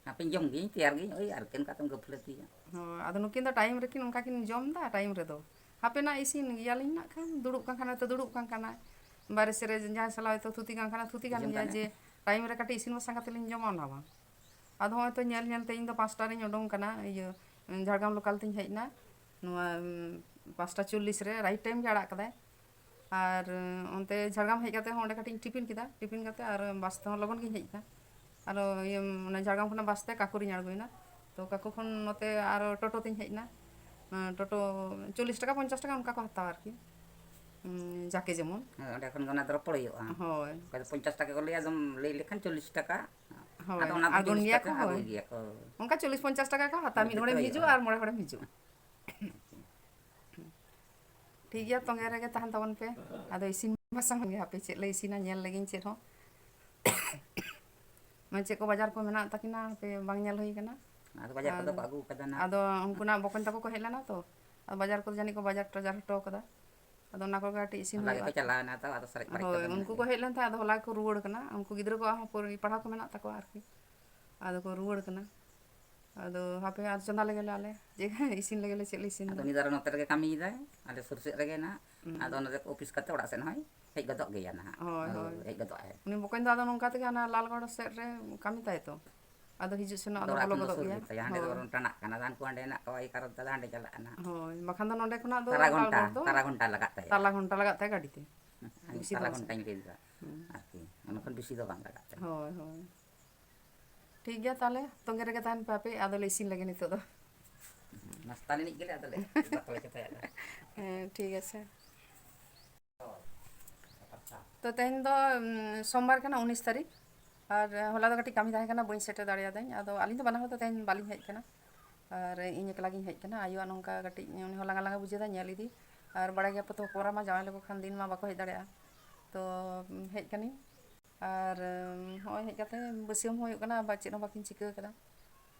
"ᱦᱟᱯᱮᱧ ᱡᱚᱢ ᱜᱤᱭᱟᱹᱧ, ᱛᱮᱭᱟᱨ ᱜᱤᱭᱟᱹᱧ", ᱳᱭ ᱟᱨᱠᱤ ᱚᱱᱠᱟ ᱛᱮᱢ ᱜᱟᱹᱯᱷᱞᱟᱹᱛᱤᱭᱟ᱾ ᱦᱳᱭ, ᱟᱫᱚ ᱱᱩᱠᱤᱱ ᱫᱚ ᱴᱟᱭᱤᱢ ᱨᱮᱠᱤᱱ ᱚᱱᱠᱟ ᱠᱤᱱ ᱡᱚᱢ ᱫᱟ, ᱴᱟᱭᱤᱢ ᱨᱮᱫᱚ᱾ ᱦᱟᱯᱮ ᱱᱟ ᱤᱥᱤᱱ ᱜᱮᱭᱟᱞᱤᱧ ᱱᱟᱜ ᱠᱷᱟᱱ, ᱫᱩᱲᱩᱵ ᱠᱟᱱ ᱠᱷᱟᱱ ᱦᱚᱭᱛᱳ ᱫᱩᱲᱩᱵ ᱠᱟᱱ ᱠᱟᱱᱟᱭ, ᱵᱟᱨᱦᱮ ᱥᱮᱫ ᱨᱮ ᱡᱟᱦᱟᱸᱭ ᱥᱟᱞᱟᱜ ᱦᱚᱭᱛᱳ ᱛᱷᱩᱛᱤ ᱠᱟᱱ ᱠᱷᱟᱱ ᱛᱷᱩᱛᱤ ᱠᱟᱱ ᱡᱚᱢ ᱜᱮᱭᱟ, ᱠᱟᱱᱟᱭ᱾ ᱡᱮ ᱴᱟᱭᱤᱢ ᱨᱮ ᱠᱟᱹᱴᱤᱡ ᱤᱥᱤᱱ ᱵᱟᱥᱟᱝ ᱠᱟᱛᱮ ᱞᱤᱧ ᱡᱚᱢᱟ, ᱚᱱᱟ ᱵᱟᱝ᱾ ᱟᱫᱚ ᱦᱚᱸᱜᱼᱚᱭ ᱛᱚ ᱧᱮᱞ ᱧᱮᱞ ᱛᱮ ᱤᱧ ᱫᱚ ᱯᱟᱸᱪᱴᱟ ᱨᱤᱧ ᱩᱰᱩᱝ ᱠᱟᱱᱟ, ᱤᱭᱟᱹ, ᱡᱷᱟᱲᱜᱨᱟᱢ ᱞᱳᱠᱟᱞ ᱛᱤᱧ ᱦᱮᱡ ᱮᱱᱟ, ᱱᱚᱣᱟ, ᱩᱸ, ᱯᱟᱸᱪᱴᱟ ᱪᱚᱞᱞᱤᱥ ᱨᱮ ᱨᱟᱭᱤᱴ ᱴᱟᱭᱤᱢ ᱜᱮ ᱟᱲᱟᱜ ᱠᱟᱫᱟᱭ᱾ ᱟᱨ, ᱩᱸ, ᱚᱱᱛᱮ ᱡᱷᱟᱲᱜᱨᱟᱢ ᱦᱮᱡ ᱠᱟᱛᱮ ᱦᱚᱸ ᱚᱸᱰᱮ ᱠᱟᱹᱴᱤᱡ ᱤᱧ ᱴᱤᱯᱤᱱ ᱠᱮᱫᱟ, ᱴᱤᱯᱤᱱ ᱠᱟᱛᱮ ᱟᱨ ᱵᱟᱥ ᱛᱮᱦᱚᱸ ᱞᱚᱜᱚᱱ ᱜᱤᱧ ᱦᱮᱡ ᱮᱱᱟ᱾ ᱟᱨᱚ ᱤᱭᱟᱹ, ᱚᱱᱟ ᱡᱷᱟᱲᱜᱨᱟᱢ ᱠᱷᱚᱱᱟᱜ ᱵᱟᱥ ᱛᱮ ᱠᱟᱠᱩᱨᱤᱧ ᱟᱬᱜᱚᱭᱮᱱᱟ᱾ ᱛᱚ ᱠᱟᱠᱩ ᱠᱷᱚᱱ ᱱᱚᱛᱮ ᱟᱨᱚ ᱴᱳᱴᱳ ᱛᱤᱧ ᱦᱮᱡ ᱮᱱᱟ᱾ ᱮᱸ, ᱴᱳᱴᱳ ᱪᱚᱞᱞᱤᱥ ᱴᱟᱠᱟ, ᱯᱚᱧᱪᱟᱥ ᱴᱟᱠᱟ ᱚᱱᱠᱟ ᱠᱚ ᱦᱟᱛᱟᱣᱟ ᱟᱨᱠᱤ᱾ ᱩᱸ, ᱡᱟᱠᱮ ᱡᱮᱢᱚᱱ᱾ ᱦᱳᱭ, ᱚᱸᱰᱮ ᱠᱷᱚᱱ ᱜᱮ ᱚᱱᱟ ᱫᱚ ᱨᱚᱯᱚᱲ ᱦᱩᱭᱩᱜᱼᱟ᱾ ᱦᱳᱭ᱾ ᱚᱠᱚᱭ ᱫᱚ ᱯᱚᱧᱪᱟᱥ ᱴᱟᱠᱟ ᱠᱚ ᱞᱟᱹᱭᱟ, ᱟᱫᱚᱢ ᱞᱟᱹᱭ ᱞᱮᱠᱷᱟᱱ ᱪᱚᱞᱞᱤᱥ ᱴᱟᱠᱟ᱾ ᱦᱳᱭ, ᱟᱫᱚ ᱚᱱᱟ ᱫᱚ ᱟᱬᱜᱚᱱ ᱪᱚᱞᱞᱤᱥ ᱜᱮᱭᱟ ᱠᱚ, ᱴᱟᱠᱟ ᱦᱳᱭ᱾ ᱟᱹᱜᱩᱭ ᱜᱮᱭᱟ ᱠᱚ᱾ ᱚᱱᱠᱟ ᱪᱚᱞᱞᱤᱥ ᱯᱚᱧᱪᱟᱥ ᱴᱟᱠᱟ ᱠᱚ ᱦᱟᱛᱟᱣᱟ, ᱢᱤᱫ ᱢᱤᱫ ᱦᱚᱲᱮᱢ ᱡᱚᱛᱚ ᱦᱤᱡᱩᱜᱼᱟ ᱦᱩᱭᱩᱜᱼᱟ᱾ ᱟᱨ ᱢᱚᱬᱮ ᱦᱚᱲᱮᱢ ᱦᱤᱡᱩᱜᱼᱟ᱾ ᱴᱷᱤᱠ ᱜᱮᱭᱟ, ᱛᱚᱸᱜᱮ ᱨᱮᱜᱮ ᱛᱟᱦᱮᱱ ᱛᱟᱵᱚᱱ ᱯᱮ᱾ ᱟᱫᱚ ᱤᱥᱤᱱ ᱵᱟᱥᱟᱝ ᱜᱮ ᱦᱟᱯᱮ ᱪᱮᱫ ᱞᱮ ᱤᱥᱤᱱᱟ, ᱧᱮᱞ ᱞᱮᱜᱤᱧ ᱪᱮᱫ ᱦᱚᱸ᱾ ᱢᱟᱱᱮ ᱪᱮᱫ ᱠᱚ ᱵᱟᱡᱟᱨ ᱠᱚ ᱢᱮᱱᱟᱜ ᱛᱟᱹᱠᱤᱱᱟ, ᱦᱟᱯᱮ ᱵᱟᱝ ᱧᱮᱞ ᱦᱩᱭ ᱠᱟᱱᱟ᱾ ᱟᱫᱚ ᱵᱟᱡᱟᱨ ᱟᱨ ᱠᱚᱫᱚ ᱠᱚ ᱟᱹᱜᱩ ᱠᱟᱫᱟ ᱱᱟᱜ᱾ ᱟᱫᱚ ᱩᱱᱠᱩᱱᱟᱜ ᱵᱚᱠᱚᱧ ᱛᱟᱠᱚ ᱠᱚ ᱦᱮᱡ ᱞᱮᱱᱟ ᱛᱚ, ᱟᱫᱚ ᱵᱟᱡᱟᱨ ᱠᱚᱫᱚ ᱡᱟᱹᱱᱤᱡ ᱠᱚ ᱵᱟᱡᱟᱨ ᱴᱟᱡᱟᱨ ᱦᱚᱴᱚ ᱠᱟᱫᱟ᱾ ᱟᱫᱚ ᱚᱱᱟ ᱠᱚᱜᱮ ᱠᱟᱹᱴᱤᱡ ᱤᱥᱤᱱ ᱦᱚᱞᱟ ᱦᱩᱭᱩᱜᱼᱟ᱾ ᱜᱮᱠᱚ ᱪᱟᱞᱟᱣ ᱮᱱᱟ ᱛᱚ, ᱟᱫᱚ ᱥᱟᱨᱮᱡ ᱯᱟᱨᱮᱡ ᱦᱳᱭ, ᱠᱚᱫᱚ ᱢᱮᱱᱟᱜ ᱩᱱᱠᱩ ᱠᱚ ᱜᱮᱭᱟ᱾ ᱦᱮᱡ ᱞᱮᱱ ᱛᱟᱦᱮᱸᱫ, ᱟᱫᱚ ᱦᱚᱞᱟ ᱜᱮᱠᱚ ᱨᱩᱣᱟᱹᱲ ᱠᱟᱱᱟ᱾ ᱩᱱᱠᱩ ᱜᱤᱫᱽᱨᱟᱹ ᱠᱚᱣᱟᱜ ᱦᱚᱸ ᱯᱚᱨᱤ-, ᱯᱟᱲᱦᱟᱣ ᱠᱚ ᱢᱮᱱᱟᱜ ᱛᱟᱠᱚᱣᱟ ᱟᱨᱠᱤ᱾ ᱟᱫᱚ ᱠᱚ ᱨᱩᱣᱟᱹᱲ ᱠᱟᱱᱟ᱾ ᱟᱫᱚ ᱦᱟᱯᱮ ᱟᱨ ᱪᱚᱸᱫᱟ ᱞᱮᱜᱮ ᱞᱮ ᱟᱞᱮ, ᱡᱮ ᱤᱥᱤᱱ ᱞᱮᱜᱮ ᱞᱮ, ᱪᱮᱫ ᱞᱮ ᱤᱥᱤᱱ ᱟᱫᱚ ᱫᱟ᱾ ᱩᱱᱤ ᱫᱚ ᱟᱨᱚ ᱱᱚᱛᱮ ᱨᱮᱜᱮ ᱠᱟᱹᱢᱤᱭᱮᱫᱟᱭ, ᱟᱞᱮ ᱥᱩᱨ ᱥᱮᱫ ᱨᱮᱜᱮ ᱱᱟᱦᱟᱜ᱾ ᱦᱩᱸ᱾ ᱟᱫᱚ ᱚᱱᱟ ᱫᱚ ᱚᱯᱷᱤᱥ ᱠᱟᱛᱮ ᱚᱲᱟᱜ ᱥᱮᱫ ᱦᱚᱸᱭ ᱦᱮᱡ ᱜᱚᱫᱚᱜ ᱜᱮᱭᱟ ᱱᱟᱦᱟᱜ᱾ ᱦᱳᱭ, ᱦᱳᱭ᱾ ᱦᱮᱡ ᱜᱚᱫᱚᱜ ᱟᱭ᱾ ᱩᱱᱤ ᱵᱚᱠᱚᱧ ᱫᱚ ᱟᱫᱚ ᱱᱚᱝᱠᱟ ᱛᱮᱜᱮ ᱦᱟᱱᱟ ᱞᱟᱞᱜᱚᱲ ᱥᱮᱫ ᱨᱮ ᱠᱟᱹᱢᱤ ᱛᱟᱭ ᱛᱚ᱾ ᱟᱫᱚ ᱦᱤᱡᱩᱜ ᱥᱮᱱᱚᱜ ᱟᱫᱚ ᱟᱫᱚ ᱚᱲᱟᱜ ᱵᱚᱞᱚ ᱠᱷᱚᱱ ᱫᱚ ᱜᱚᱫᱚᱜ ᱥᱩᱨ ᱜᱮᱭᱟ᱾ ᱜᱮᱛᱟᱭᱟ, ᱦᱟᱸᱰᱮ ᱫᱚ ᱦᱳᱭ᱾ ᱵᱚᱨᱚᱝ ᱴᱟᱱᱟᱜ ᱠᱟᱱᱟ, ᱦᱟᱱᱠᱩ ᱦᱟᱸᱰᱮ ᱦᱮᱱᱟᱜ ᱠᱚᱣᱟ, ᱮᱭ ᱠᱟᱨᱚᱱ ᱛᱮ ᱟᱫᱚ ᱦᱟᱸᱰᱮ ᱪᱟᱞᱟᱜᱼᱟ ᱱᱟᱦᱟᱜ᱾ ᱦᱳᱭ, ᱵᱟᱠᱷᱟᱱ ᱫᱚ ᱱᱚᱸᱰᱮ ᱠᱷᱚᱱᱟᱜ ᱫᱚ ᱛᱟᱨᱟ ᱜᱷᱚᱱᱴᱟ, ᱞᱟᱞᱜᱚᱲ ᱫᱚ ᱛᱟᱨᱟ ᱜᱷᱚᱱᱴᱟ ᱞᱟᱜᱟᱜ ᱛᱟᱭᱟ᱾ ᱛᱟᱞᱟ ᱜᱷᱚᱱᱴᱟ ᱞᱟᱜᱟᱜ ᱛᱟᱭᱟ ᱜᱟᱹᱰᱤ ᱛᱮ᱾ ᱦᱩᱸ, ᱵᱮᱥᱤ ᱫᱚ ᱛᱟᱞᱟ ᱵᱟᱝ ᱜᱷᱚᱱᱴᱟᱧ ᱥᱟᱺᱜᱤᱧᱟ᱾ ᱞᱟᱹᱭ ᱫᱟ᱾ ᱦᱩᱸ᱾ ᱟᱨᱠᱤ, ᱚᱱᱟ ᱠᱷᱚᱱ ᱵᱮᱥᱤ ᱫᱚ ᱵᱟᱝ ᱞᱟᱜᱟᱜ ᱛᱟᱭᱟ᱾ ᱦᱳᱭ, ᱦᱳᱭ᱾ ᱴᱷᱤᱠ ᱜᱮᱭᱟ, ᱛᱟᱦᱞᱮ ᱛᱚᱸᱜᱮ ᱨᱮᱜᱮ ᱛᱟᱦᱮᱱ ᱯᱮ ᱟᱯᱮ, ᱟᱫᱚᱞᱮ ᱤᱥᱤᱱ ᱞᱮᱜᱮ ᱱᱤᱛᱚᱜ ᱫᱚ᱾ ᱱᱟᱥᱛᱟ ᱞᱮᱱᱤᱡ ᱜᱮᱞᱮ, ᱟᱫᱚᱞᱮ ᱵᱟᱠᱚ ᱞᱮ ᱪᱚᱸᱫᱟᱭᱟ ᱟᱫᱚ᱾ ᱦᱮᱸ, ᱴᱷᱤᱠ ᱟᱪᱷᱮ᱾ ᱛᱚ, ᱛᱮᱦᱮᱧ ᱫᱚ, ᱩᱢ, ᱥᱳᱢᱵᱟᱨ ᱠᱟᱱᱟ, ᱩᱱᱤᱥ ᱛᱟᱹᱨᱤᱠᱷ᱾ ᱟᱨ, ᱮ, ᱦᱚᱞᱟ ᱫᱚ ᱠᱟᱹᱴᱤᱡ ᱠᱟᱹᱢᱤ ᱛᱟᱦᱮᱸ ᱠᱟᱱᱟ, ᱵᱟᱹᱧ ᱥᱮᱴᱮᱨ ᱫᱟᱲᱮᱭᱟᱫᱟᱹᱧ᱾ ᱟᱫᱚ ᱟᱹᱞᱤᱧ ᱫᱚ ᱵᱟᱱᱟ ᱦᱚᱲ ᱫᱚ ᱛᱮᱦᱮᱧ ᱵᱟᱹᱞᱤᱧ ᱦᱮᱡ ᱠᱟᱱᱟ᱾ ᱟᱨ ᱤᱧ ᱮᱠᱞᱟ ᱜᱤᱧ ᱦᱮᱡ ᱠᱟᱱᱟ᱾ ᱟᱭᱳᱣᱟᱜ ᱱᱚᱝᱠᱟ ᱠᱟᱹᱴᱤᱡ, ᱩᱱᱤ ᱦᱚᱸ ᱞᱟᱸᱜᱟ ᱞᱟᱸᱜᱟ ᱵᱩᱡᱷᱟᱹᱣ ᱫᱟᱭ, ᱧᱮᱞ ᱤᱫᱤ᱾ ᱟᱨ ᱵᱟᱲᱟᱭ ᱜᱮᱭᱟ ᱯᱮ ᱛᱚ, ᱦᱚᱯᱚᱱ ᱮᱨᱟ ᱢᱟ ᱡᱟᱶᱟᱭ ᱞᱮᱠᱚ ᱠᱷᱟᱱ ᱫᱤᱱ ᱢᱟ ᱵᱟᱠᱚ ᱦᱮᱡ ᱫᱟᱲᱮᱭᱟᱜᱼᱟ᱾ ᱛᱚ, ᱩᱢ, ᱦᱮᱡ ᱠᱟᱹᱱᱟᱹᱧ᱾ ᱟᱨ, ᱩᱢ, ᱦᱚᱸᱜᱼᱚᱭ ᱦᱮᱡ ᱠᱟᱛᱮ ᱵᱟᱹᱥᱭᱟᱹᱢ ᱦᱚᱸ ᱦᱩᱭᱩᱜ ᱠᱟᱱᱟ, ᱟᱵᱟᱨ ᱪᱮᱫ ᱦᱚᱸ ᱵᱟᱹᱠᱤᱱ ᱪᱤᱠᱟᱹ ᱠᱟᱫᱟ᱾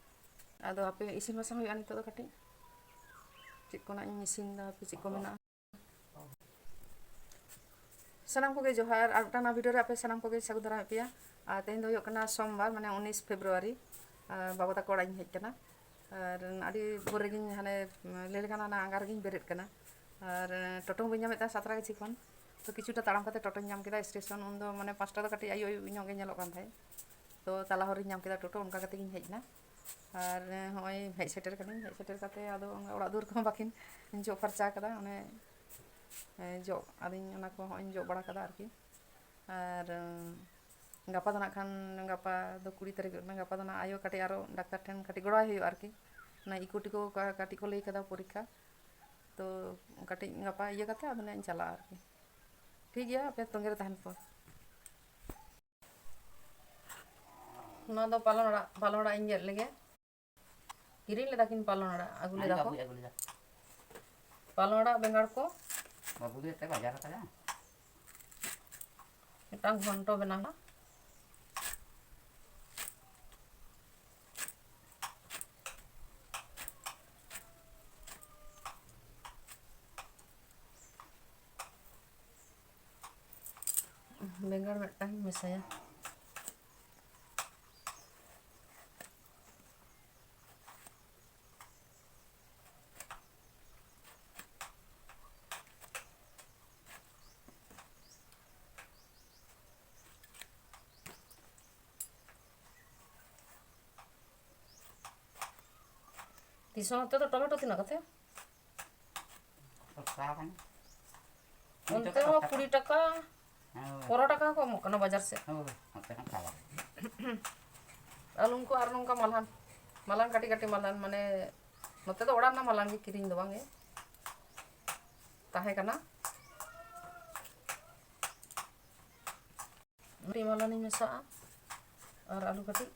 ᱟᱫᱚ ᱦᱟᱯᱮ ᱤᱥᱤᱱ ᱵᱟᱥᱟᱝ ᱦᱩᱭᱩᱜᱼᱟ ᱱᱤᱛᱚᱜ ᱫᱚ ᱠᱟᱹᱴᱤᱡ᱾ ᱪᱮᱫ ᱠᱚ ᱱᱟᱜ ᱤᱧ ᱤᱥᱤᱱ ᱫᱟ, ᱦᱟᱯᱮ ᱪᱮᱫ ᱠᱚ ᱢᱮᱱᱟᱜᱼᱟ᱾ ᱥᱟᱱᱟᱢ ᱠᱚᱜᱮ ᱡᱚᱦᱟᱨ, ᱟᱨ ᱢᱤᱫᱴᱟᱝ ᱱᱟᱣᱟ ᱵᱷᱤᱰᱤᱭᱳ ᱨᱮ ᱟᱯᱮ ᱥᱟᱱᱟᱢ ᱠᱚᱜᱮ ᱥᱟᱹᱜᱩᱱ ᱫᱟᱨᱟᱢᱮᱫ ᱯᱮᱭᱟ᱾ ᱟᱨ ᱛᱮᱦᱮᱧ ᱫᱚ ᱦᱩᱭᱩᱜ ᱠᱟᱱᱟ ᱥᱳᱢᱵᱟᱨ, ᱢᱟᱱᱮ ᱩᱱᱤᱥ ᱯᱷᱮᱵᱽᱨᱩᱣᱟᱨᱤ᱾ ᱟᱨ ᱵᱟᱵᱟ ᱛᱟᱠᱚ ᱚᱲᱟᱜ ᱤᱧ ᱦᱮᱡ ᱠᱟᱱᱟ᱾ ᱟᱨ ᱟᱹᱰᱤ ᱵᱷᱳᱨ ᱨᱮᱜᱤᱧ ᱦᱟᱱᱮ, ᱞᱟᱹᱭ ᱞᱮᱠᱷᱟᱱ ᱦᱟᱱᱟ ᱟᱸᱜᱟ ᱨᱮᱜᱤᱧ ᱵᱮᱨᱮᱫ ᱠᱟᱱᱟ᱾ ᱟᱨ ᱴᱳᱴᱳ ᱦᱚᱸ ᱵᱟᱹᱧ ᱧᱟᱢᱮᱫ ᱛᱟᱦᱮᱸᱫ ᱥᱟᱛᱨᱟ ᱜᱟᱹᱪᱷᱤ ᱠᱷᱚᱱ᱾ ᱛᱚ ᱠᱤᱪᱷᱩᱴᱟ ᱛᱟᱲᱟᱢ ᱠᱟᱛᱮ ᱴᱳᱴᱳᱧ ᱧᱟᱢ ᱠᱮᱫᱟ ᱥᱴᱮᱥᱚᱱ᱾ ᱩᱱᱫᱚ ᱢᱟᱱᱮ ᱯᱟᱸᱪᱴᱟ ᱫᱚ ᱠᱟᱹᱴᱤᱡ ᱟᱹᱭᱩᱵ ᱟᱹᱭᱩᱵ ᱧᱚᱜ ᱜᱮ ᱧᱮᱞᱚᱜ ᱠᱟᱱ ᱛᱟᱦᱮᱸᱫ᱾ ᱛᱚ ᱛᱟᱞᱟ ᱦᱚᱨ ᱨᱤᱧ ᱧᱟᱢ ᱠᱮᱫᱟ ᱴᱳᱴᱳ, ᱚᱱᱠᱟ ᱠᱟᱛᱮ ᱜᱤᱧ ᱦᱮᱡ ᱮᱱᱟ᱾ ᱟᱨ ᱦᱚᱸᱜᱼᱚᱭ ᱦᱮᱡ ᱥᱮᱴᱮᱨ ᱠᱟᱹᱱᱟᱹᱧ, ᱦᱮᱡ ᱥᱮᱴᱮᱨ ᱠᱟᱛᱮ ᱟᱫᱚ ᱚᱲᱟᱜ ᱫᱩᱣᱟᱹᱨ ᱠᱚᱦᱚᱸ ᱵᱟᱹᱠᱤᱱ ᱡᱚᱜ ᱯᱷᱟᱨᱪᱟ ᱠᱟᱫᱟ, ᱚᱱᱮ ᱡᱚᱜ ᱟᱹᱫᱤᱧ, ᱚᱱᱟ ᱠᱚ ᱦᱚᱸᱜᱼᱚᱭ ᱤᱧ ᱡᱚᱜ ᱵᱟᱲᱟ ᱠᱟᱫᱟ ᱟᱨᱠᱤ᱾ ᱟᱨ ᱜᱟᱯᱟ ᱫᱚ ᱱᱟᱜ ᱠᱷᱟᱱ, ᱜᱟᱯᱟ ᱫᱚ ᱠᱩᱲᱤ ᱛᱟᱹᱨᱤᱠᱷ ᱠᱟᱱᱟ, ᱜᱟᱯᱟ ᱫᱚ ᱱᱟᱜ ᱟᱭᱳ ᱠᱟᱹᱴᱤᱡ ᱟᱨᱚ ᱰᱟᱠᱛᱟᱨ ᱴᱷᱮᱱ ᱠᱟᱹᱴᱤᱡ ᱜᱚᱲᱚᱣᱟᱭ ᱦᱩᱭᱩᱜᱼᱟ ᱟᱨᱠᱤ᱾ ᱚᱱᱟ ᱤᱠᱳ ᱴᱤᱠᱳ ᱠᱟ-, ᱠᱟᱹᱴᱤᱡ ᱠᱚ ᱞᱟᱹᱭ ᱠᱟᱫᱟ ᱯᱚᱨᱤᱠᱠᱷᱟ, ᱛᱚ ᱠᱟᱹᱴᱤᱡ ᱜᱟᱯᱟ ᱤᱭᱟᱹ ᱠᱟᱛᱮ ᱟᱫᱚ ᱱᱟᱜ ᱤᱧ ᱪᱟᱞᱟᱜᱼᱟ ᱟᱨᱠᱤ᱾ ᱴᱷᱤᱠ ᱜᱮᱭᱟ, ᱟᱯᱮ ᱛᱚᱸᱜᱮ ᱨᱮ ᱛᱟᱦᱮᱱ ᱯᱮ᱾ ᱱᱚᱣᱟ ᱫᱚ ᱯᱟᱞᱚᱱ ᱟᱲᱟᱜ, ᱯᱟᱞᱚᱱ ᱟᱲᱟᱜ ᱤᱧ ᱜᱮᱫ ᱞᱮᱜᱮ᱾ ᱠᱤᱨᱤᱧ ᱞᱮᱫᱟ ᱠᱤᱱ ᱯᱟᱞᱚᱱ ᱟᱲᱟᱜ, ᱟᱹᱜᱩ ᱞᱮᱫᱟ ᱠᱚ᱾ ᱵᱟᱹᱵᱩᱭ ᱟᱹᱜᱩ ᱞᱮᱫᱟ᱾ ᱯᱟᱞᱚᱱ ᱟᱲᱟᱜ, ᱵᱮᱸᱜᱟᱲ ᱠᱚ᱾ ᱵᱟᱹᱵᱩ ᱜᱮ ᱛᱮ ᱵᱟᱡᱟᱨ ᱟᱠᱟᱫᱟ᱾ ᱢᱤᱫᱴᱟᱝ ᱜᱷᱚᱱᱴᱚ ᱵᱮᱱᱟᱣ ᱮᱱᱟ᱾ ᱵᱮᱸᱜᱟᱲ ᱢᱤᱫᱴᱟᱝ ᱤᱧ ᱢᱮᱥᱟᱭᱟ᱾ ᱛᱤᱥ ᱦᱚᱸ ᱱᱚᱛᱮ ᱫᱚ ᱴᱚᱢᱮᱴᱳ ᱛᱤᱱᱟᱹᱜ ᱠᱟᱛᱮ? ᱥᱚᱥᱛᱟ ᱠᱟᱱᱟ᱾ ᱚᱱᱛᱮ ᱱᱤᱛᱚᱜ ᱦᱚᱸ ᱥᱚᱥᱛᱟ ᱠᱩᱲᱤ ᱴᱟᱠᱟ, ᱦᱳᱭ᱾ ᱯᱚᱱᱨᱚ ᱴᱟᱠᱟ ᱦᱚᱸᱠᱚ ᱮᱢᱚᱜ ᱠᱟᱱᱟ ᱵᱟᱡᱟᱨ ᱥᱮᱫ᱾ ᱦᱳᱭ, ᱱᱚᱛᱮ ᱦᱚᱸ ᱠᱷᱟᱣᱟ᱾ ᱟᱹᱞᱩ ᱠᱚ ᱟᱨ ᱱᱚᱝᱠᱟ ᱢᱟᱞᱦᱟᱱ, ᱢᱟᱞᱦᱟᱱ ᱠᱟᱹᱴᱤᱡ ᱠᱟᱹᱴᱤᱡ ᱢᱟᱞᱦᱟᱱ, ᱢᱟᱱᱮ ᱱᱚᱛᱮ ᱫᱚ ᱚᱲᱟᱜ ᱨᱮᱱᱟᱜ ᱢᱟᱞᱦᱟᱱ ᱜᱮ, ᱠᱤᱨᱤᱧ ᱫᱚ ᱵᱟᱝ ᱜᱮ ᱛᱟᱦᱮᱸ ᱠᱟᱱᱟ᱾ ᱠᱟᱹᱴᱤᱡ ᱢᱟᱞᱦᱟᱱᱤᱧ ᱢᱮᱥᱟᱜᱼᱟ ᱟᱨ ᱟᱹᱞᱩ ᱠᱟᱹᱴᱤᱡ᱾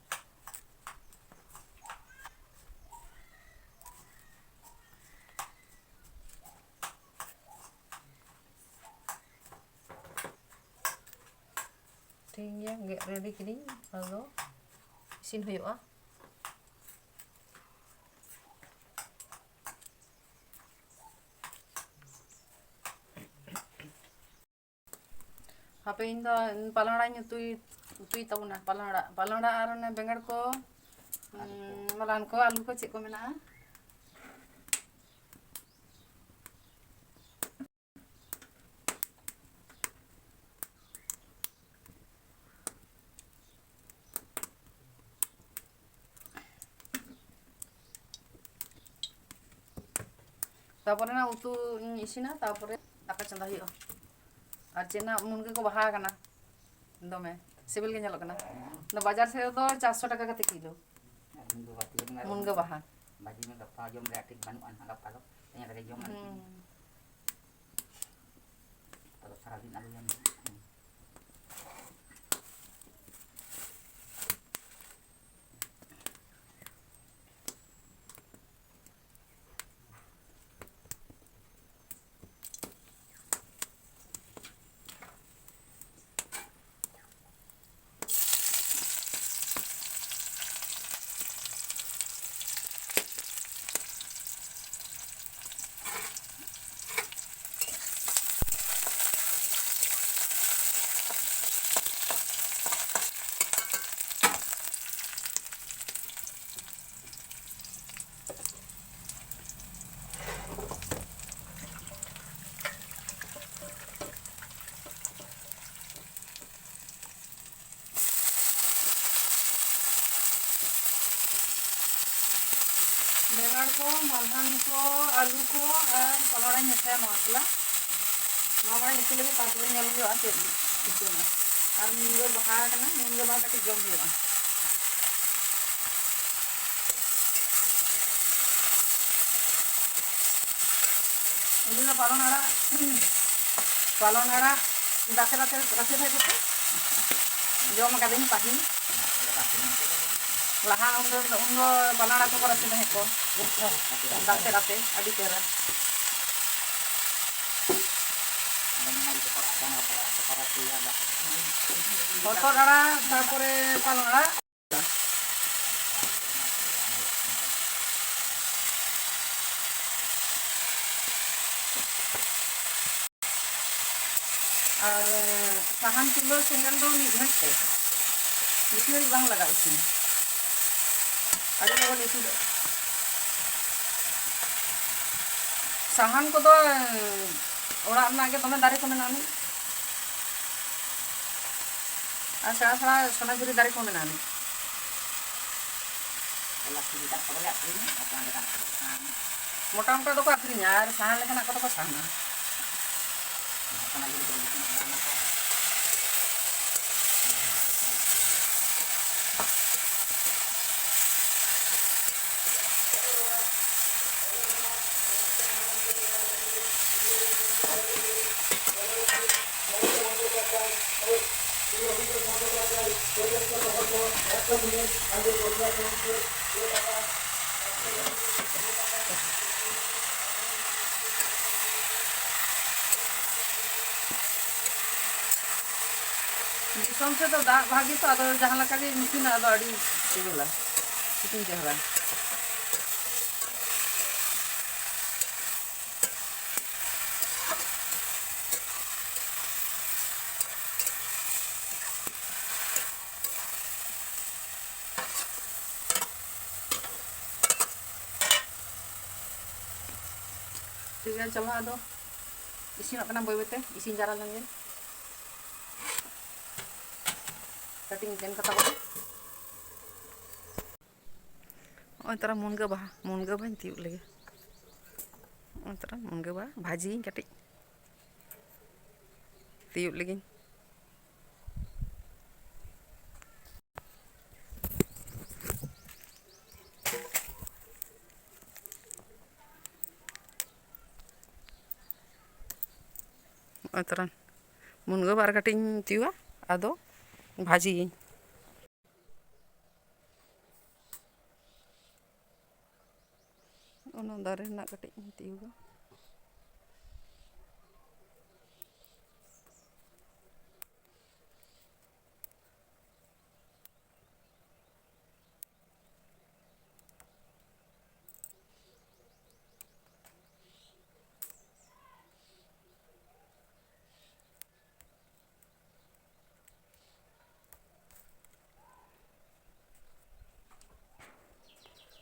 ᱴᱷᱤᱠ ᱜᱮᱭᱟ, ᱜᱮᱫ ᱨᱮᱰᱤ ᱠᱤᱫᱤᱧ, ᱟᱫᱚ ᱤᱥᱤᱱ ᱦᱩᱭᱩᱜᱼᱟ᱾ ᱦᱟᱯᱮ, ᱤᱧ ᱫᱚ ᱯᱟᱞᱚᱝ ᱟᱲᱟᱜ ᱤᱧ ᱩᱛᱩᱭ, ᱩᱛᱩᱭ ᱛᱟᱵᱚᱱᱟ᱾ ᱯᱟᱞᱚᱝ ᱟᱲᱟᱜ, ᱯᱟᱞᱚᱝ ᱟᱲᱟᱜ ᱟᱨ ᱚᱱᱮ ᱵᱮᱸᱜᱟᱲ ᱠᱚ, ᱩᱸ, ᱢᱟᱞᱦᱟᱱ ᱠᱚ, ᱟᱹᱞᱩ ᱠᱚ, ᱪᱮᱫ ᱠᱚ ᱢᱮᱱᱟᱜᱼᱟ᱾ ᱛᱟᱯᱚᱨᱮ ᱱᱟ ᱩᱛᱩ ᱤᱧ ᱤᱥᱤᱱᱟ, ᱛᱟᱯᱚᱨᱮ ᱫᱟᱠᱟ ᱪᱚᱸᱫᱟ ᱦᱩᱭᱩᱜᱼᱟ᱾ ᱟᱨ ᱪᱮᱫ ᱱᱟ ᱢᱩᱱᱜᱟᱹ ᱠᱚ ᱵᱟᱦᱟ ᱟᱠᱟᱱᱟ, ᱫᱚᱢᱮ ᱥᱤᱵᱤᱞ ᱜᱮ ᱧᱮᱞᱚᱜ ᱠᱟᱱᱟ᱾ ᱚᱱᱟ ᱵᱟᱡᱟᱨ ᱥᱮᱫ ᱫᱚ ᱪᱟᱨᱥᱚ ᱴᱟᱠᱟ ᱠᱟᱛᱮ ᱠᱤᱞᱳ᱾ ᱢᱩᱱᱜᱟᱹ ᱵᱟᱦᱟ᱾ ᱵᱷᱟᱹᱡᱤ ᱢᱮ, ᱜᱟᱯᱟ ᱡᱚᱢ ᱨᱮᱭᱟᱜ ᱴᱷᱤᱠ ᱵᱟᱹᱱᱩᱜᱼᱟ, ᱱᱟᱦᱟᱜ ᱜᱟᱯᱟ ᱫᱚ ᱛᱮᱦᱮᱧ ᱨᱮᱜᱮ ᱡᱚᱢ ᱞᱟᱹᱜᱤᱫ᱾ ᱦᱩᱸ᱾ ᱜᱟᱯᱟ ᱫᱚ ᱥᱟᱨᱟᱫᱤᱱ ᱟᱞᱩ ᱡᱚᱢ ᱞᱟᱹᱜᱤᱫ᱾ ᱵᱮᱸᱜᱟᱲ ᱠᱚ, ᱢᱟᱞᱦᱟᱱ ᱠᱚ, ᱟᱹᱞᱩ ᱠᱚ ᱟᱨ ᱠᱚᱞᱚᱲᱟᱧ ᱢᱮᱥᱟᱭᱟ ᱱᱚᱣᱟ ᱥᱟᱞᱟᱜ᱾ ᱱᱚᱣᱟ ᱢᱟᱲᱟᱝ ᱤᱥᱤᱱ ᱞᱟᱹᱜᱤᱫ, ᱛᱟᱨᱯᱚᱨᱮ ᱧᱮᱞ ᱦᱩᱭᱩᱜᱼᱟ ᱪᱮᱫ ᱤᱥᱤᱱᱟ᱾ ᱟᱨ ᱢᱩᱱᱜᱟᱹ ᱵᱟᱦᱟ ᱠᱟᱱᱟ, ᱢᱩᱱᱜᱟᱹ ᱵᱟᱦᱟ ᱠᱟᱹᱴᱤᱡ ᱡᱚᱢ ᱦᱩᱭᱩᱜᱼᱟ᱾ ᱩᱱᱤ ᱫᱚ ᱯᱟᱞᱚᱱ ᱟᱲᱟᱜ, ᱯᱟᱞᱚᱱ ᱟᱲᱟᱜ ᱨᱟᱥᱮ ᱨᱟᱥᱮ, ᱨᱟᱥᱮ ᱛᱟᱦᱮᱸ ᱠᱚᱛᱮ ᱡᱚᱢ ᱟᱠᱟᱫᱟᱹᱧ ᱯᱟᱹᱦᱤᱞ᱾ ᱞᱟᱦᱟ ᱩᱱᱫᱚ, ᱩᱱᱫᱚ ᱯᱟᱞᱚᱱ ᱟᱲᱟᱜ ᱠᱚᱠᱚ ᱨᱟᱥᱮ ᱛᱟᱦᱮᱸ ᱠᱚ, ᱨᱟᱥᱮ ᱨᱟᱥᱮ, ᱟᱹᱰᱤ ᱪᱮᱦᱨᱟ᱾ ᱦᱚᱛᱚᱫ ᱟᱲᱟᱜ, ᱛᱟᱨᱯᱚᱨᱮ ᱯᱟᱞᱚᱱ ᱟᱲᱟᱜ᱾ ᱟᱨ ᱥᱟᱦᱟᱱ ᱪᱩᱞᱦᱟᱹ ᱥᱮᱸᱜᱮᱞ ᱫᱚ ᱢᱤᱫ ᱜᱷᱟᱹᱲᱤᱡ ᱛᱮ, ᱵᱮᱥᱤ ᱜᱷᱟᱹᱲᱤᱡ ᱵᱟᱝ ᱞᱟᱜᱟᱜᱼᱟ ᱤᱥᱤᱱ, ᱟᱹᱰᱤ ᱞᱚᱜᱚᱱ ᱤᱥᱤᱱᱚᱜᱼᱟ᱾ ᱥᱟᱦᱟᱱ ᱠᱚᱫᱚ ᱚᱲᱟᱜ ᱨᱮᱱᱟᱜ ᱜᱮ ᱫᱚᱢᱮ ᱫᱟᱨᱮ ᱠᱚ ᱢᱮᱱᱟᱜ ᱟᱹᱱᱤᱡ᱾ ᱟᱨ ᱥᱮᱬᱟ ᱥᱮᱬᱟ ᱥᱚᱱᱟᱡᱷᱩᱨᱤ ᱫᱟᱨᱮ ᱠᱚ ᱢᱮᱱᱟᱜ ᱟᱹᱱᱤᱡ᱾ ᱯᱞᱟᱥᱴᱤᱠ ᱞᱮᱠᱟᱱᱟᱜ ᱠᱚᱫᱚᱞᱮ ᱟᱹᱠᱷᱨᱤᱧᱟ, ᱢᱚᱴᱟ ᱞᱮᱠᱟᱱᱟᱜ ᱠᱚᱫᱚ ᱥᱟᱦᱟᱱᱟ᱾ ᱢᱚᱴᱟ ᱢᱚᱴᱟ ᱫᱚᱠᱚ ᱟᱹᱠᱷᱨᱤᱧᱟ ᱟᱨ ᱥᱟᱦᱟᱱ ᱞᱮᱠᱟᱱᱟᱜ ᱠᱚᱫᱚ ᱠᱚ ᱥᱟᱦᱟᱱᱟ᱾ ᱚᱱᱟ ᱤᱭᱟᱹ ᱠᱚᱫᱚ ᱵᱮᱥᱤ ᱧᱚᱜ ᱫᱟᱢ ᱟᱠᱚ᱾ ᱫᱤᱥᱚᱢ ᱥᱮᱫ ᱫᱚ ᱫᱟᱜ ᱵᱷᱟᱜᱤ ᱛᱚ, ᱟᱫᱚ ᱡᱟᱦᱟᱸ ᱞᱮᱠᱟ ᱜᱮ ᱤᱥᱤᱱᱟ, ᱟᱫᱚ ᱟᱹᱰᱤ ᱥᱤᱵᱤᱞᱟ, ᱤᱥᱤᱱ ᱪᱮᱦᱨᱟ᱾ ᱴᱷᱤᱠ ᱜᱮᱭᱟ, ᱪᱚᱞᱚ ᱟᱫᱚ ᱤᱥᱤᱱᱚᱜ ᱠᱟᱱᱟ ᱵᱟᱹᱭ ᱵᱟᱹᱭᱛᱮ, ᱤᱥᱤᱱ ᱡᱟᱣᱨᱟ ᱞᱮᱱ ᱜᱮ᱾ ᱠᱟᱹᱴᱤᱡ ᱤᱧ ᱜᱮᱫ ᱠᱟᱛᱟ ᱠᱚᱣᱟ᱾ ᱱᱚᱜᱼᱚᱭ ᱛᱟᱨᱟ ᱢᱩᱱᱜᱟᱹ ᱵᱟᱦᱟ, ᱢᱩᱱᱜᱟᱹ ᱵᱟᱦᱟᱧ ᱛᱤᱭᱳᱜ ᱞᱮᱜᱮ᱾ ᱱᱚᱜᱼᱚᱭ ᱛᱟᱨᱟ ᱢᱩᱱᱜᱟᱹ ᱵᱟᱦᱟ ᱵᱷᱟᱹᱡᱤᱭᱟᱹᱧ ᱠᱟᱹᱴᱤᱡ, ᱛᱤᱭᱳᱜ ᱞᱮᱜᱤᱧ᱾ ᱱᱚᱜᱼᱚᱭ ᱛᱟᱨᱟ ᱢᱩᱱᱜᱟᱹ ᱵᱟᱦᱟ ᱟᱨ ᱠᱟᱹᱴᱤᱡ ᱤᱧ ᱛᱤᱭᱳᱜᱟ, ᱟᱫᱚ ᱵᱷᱟᱹᱡᱤᱭᱟᱹᱧ᱾ ᱚᱱᱟ ᱫᱟᱨᱮ ᱨᱮᱱᱟᱜ ᱠᱟᱹᱴᱤᱡ ᱤᱧ ᱛᱤᱭᱳᱜᱟ᱾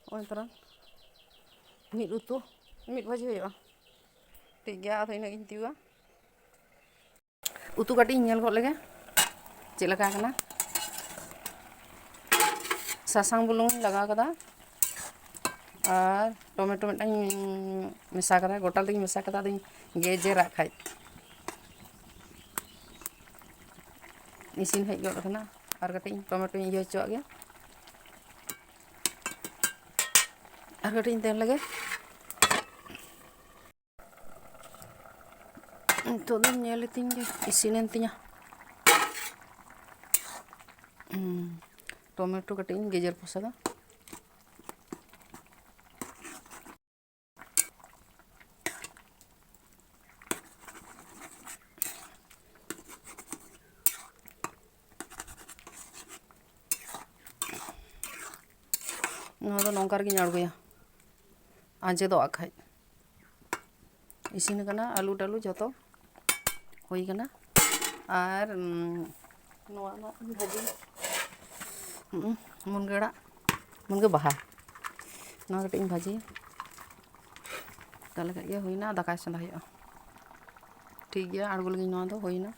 ᱱᱚᱜᱼᱚᱭ ᱛᱟᱨᱟ ᱢᱤᱫ ᱩᱛᱩ, ᱢᱤᱫ ᱵᱷᱟᱹᱡᱤ ᱦᱩᱭᱩᱜᱼᱟ᱾ ᱴᱷᱤᱠ ᱜᱮᱭᱟ, ᱟᱫᱚ ᱤᱱᱟᱹᱜ ᱜᱤᱧ ᱛᱤᱭᱳᱜᱟ᱾ ᱩᱛᱩ ᱠᱟᱹᱴᱤᱡ ᱤᱧ ᱧᱮᱞ ᱜᱚᱫ ᱞᱮᱜᱮ ᱪᱮᱫ ᱞᱮᱠᱟ ᱠᱟᱱᱟ᱾ ᱥᱟᱥᱟᱝ ᱵᱩᱞᱩᱝ ᱤᱧ ᱞᱟᱜᱟᱣ ᱠᱟᱫᱟ ᱟᱨ ᱴᱚᱢᱮᱴᱳ ᱢᱤᱫᱴᱟᱝ ᱤᱧ ᱢᱮᱥᱟ ᱠᱟᱫᱟ, ᱜᱚᱴᱟᱞ ᱛᱮᱜᱮᱧ ᱢᱮᱥᱟ ᱠᱟᱫᱟ, ᱟᱫᱚᱧ ᱜᱮᱡᱮᱨᱟᱜ ᱠᱷᱟᱡ᱾ ᱤᱥᱤᱱ ᱦᱮᱡ ᱜᱚᱫ ᱟᱠᱟᱱᱟ᱾ ᱟᱨ ᱠᱟᱹᱴᱤᱡ ᱤᱧ ᱴᱚᱢᱮᱴᱳᱧ ᱤᱭᱟᱹ ᱦᱚᱪᱚᱣᱟᱜ ᱜᱮ, ᱟᱨ ᱠᱟᱹᱴᱤᱡ ᱤᱧ ᱛᱮᱱ ᱞᱮᱜᱮ᱾ ᱱᱤᱛᱚᱜ ᱫᱚᱧ ᱧᱮᱞ ᱮᱫ ᱛᱤᱧ ᱜᱮ ᱤᱥᱤᱱᱮᱱ ᱛᱤᱧᱟ᱾ ᱦᱩᱸ, ᱴᱚᱢᱮᱴᱳ ᱠᱟᱹᱴᱤᱡ ᱤᱧ ᱜᱮᱡᱮᱨ ᱯᱚᱥᱟᱜᱟ᱾ ᱱᱚᱣᱟ ᱫᱚ ᱱᱚᱝᱠᱟ ᱨᱮᱜᱮᱧ ᱟᱬᱜᱚᱭᱟ, ᱟᱸᱡᱮᱫᱚᱜ ᱠᱷᱟᱡ᱾ ᱤᱥᱤᱱ ᱟᱠᱟᱱᱟ, ᱟᱹᱞᱩ ᱴᱟᱹᱞᱩ ᱡᱷᱚᱛᱚ ᱦᱩᱭ ᱟᱠᱟᱱᱟ᱾ ᱟᱨ, ᱩᱸ, ᱱᱚᱣᱟ ᱨᱮᱱᱟᱜ ᱵᱷᱟᱹᱡᱤ, ᱩᱸ, ᱢᱩᱱᱜᱟᱹ ᱟᱲᱟᱜ, ᱢᱩᱱᱜᱟᱹ ᱵᱟᱦᱟ, ᱱᱚᱣᱟ ᱠᱟᱹᱴᱤᱡ ᱤᱧ ᱵᱷᱟᱹᱡᱤᱭᱟ᱾ ᱛᱟᱦᱞᱮ ᱠᱷᱟᱡ ᱜᱮ ᱦᱩᱭᱱᱟ, ᱫᱟᱠᱟ ᱤᱥᱤᱱ ᱦᱩᱭᱩᱜᱼᱟ᱾ ᱴᱷᱤᱠ ᱜᱮᱭᱟ, ᱟᱬᱜᱚ ᱞᱟᱹᱜᱤᱫ ᱱᱚᱣᱟ ᱫᱚ ᱦᱩᱭᱱᱟ᱾